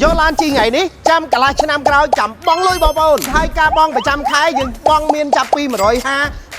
យកឡានជិះថ្ងៃនេះចាំកន្លះឆ្នាំក្រោយចាំបង់លុយបងប្អូនហើយការបង់ប្រចាំខែយើងបង់មានចាប់ពី150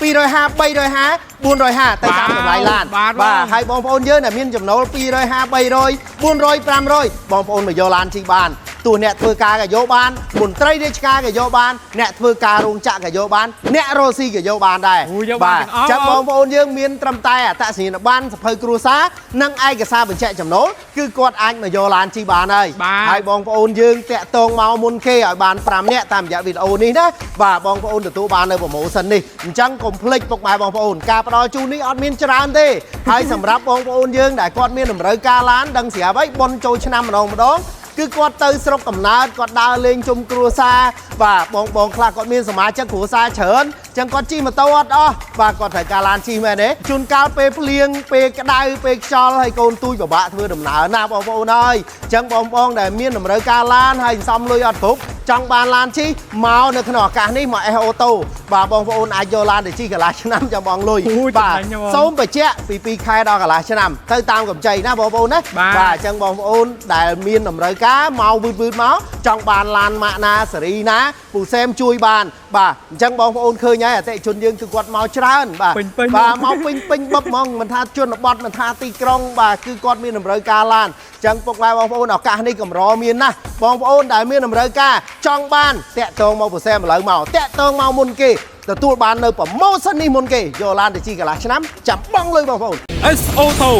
250 350 450ទៅតាមតម្លៃឡាន បាទ បាទហើយបងប្អូនយើងដែលមានចំណូល250 300 400 500បងប្អូនមកយកឡានជិះបានទោះអ្នកធ្វើការក៏យកបានមន្ត្រីរាជការក៏យកបានអ្នកធ្វើការរោងចក្រក៏យកបានអ្នករកស៊ីក៏យកបានដែរ អូយកបានទាំងអស់ ចាំបងប្អូនយើងមានត្រឹមតែអត្តសញ្ញាណប័ណ្ណសភៅគ្រួសារនិងឯកសារបញ្ជាក់ចំណូលគឺគាត់អាចមកយកឡានជិះបានហើយ បាទ ហើយបងប្អូនយើងតាក់ទងមកមុនគេឲ្យបាន5នាក់តាមរយៈវីដេអូនេះណាបាទបងប្អូនទទួលបាននៅ promotion នេះអញ្ចឹងកុំភ្លេចពុកម៉ែបងប្អូនការផ្ដល់ជូននេះអត់មានច្រើនទេហើយសម្រាប់បងប្អូនយើងដែលគាត់មានតម្រូវការឡានដឹងស្រាប់ហើយបុណ្យចូលឆ្នាំម្ដងម្ដងគឺគាត់ទៅស្រុកកំណើតគាត់ដើរលេងជុំគ្រួសារបាទបងបងខ្លះគាត់មានសមាជិកគ្រួសារច្រើនអញ្ចឹងគាត់ជិះម៉ូតូអត់អស់បាទគាត់ត្រូវការឡានជិះមែនទេជួនកាលពេលភ្លៀងពេលក្តៅពេលខ្យល់ហើយកូនទូចពិបាកធ្វើដំណើរណាបងប្អូនហើយអញ្ចឹងបងបងដែលមានតម្រូវការឡានហើយសន្សំលុយអត់គ្រប់ចង់បានឡានជិះមកនៅក្នុងឱកាសនេះមក S Auto បាទបងប្អូនអាចយកឡានទៅជិះកន្លះឆ្នាំចាំបងលុយ អូយ បាទ ចំណេញណាស់បង សូមបញ្ជាក់ពី2ខែដល់កន្លះឆ្នាំទៅតាមកម្ចីណាបងប្អូនណា បាទ បាទអញ្ចឹងបងប្អូនដែលមានតម្រូវការមកវឺតវឺតមកចង់បានឡានម៉ាកណាសេរីណាពូសែមជួយបានបាទអញ្ចឹងបងប្អូនឃើញហើយអតិថិជនយើងគឺគាត់មកច្រើនបាទ ពេញពេញ បាទមកពេញពេញបឹបហ្មងមិនថាជនបទមិនថាទីក្រុងបាទគឺគាត់មានតម្រូវការឡានអញ្ចឹងពុកម៉ែបងប្អូនឱកាសនេះកម្រមានណាស់បងប្អូនដែលមានតម្រូវការចង់បានតាក់ទងមកពូសែមឥឡូវមកតាក់ទងមកមុនគេទទួលបាននៅ promotion នេះមុនគេយកឡានទៅជិះកន្លះឆ្នាំចាំបង់លុយបងប្អូន S Auto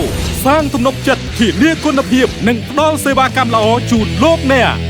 សាងទំនុកចិត្តធានាគុណភាព និងផ្ដល់សេវាកម្មល្អជូនលោកអ្នក។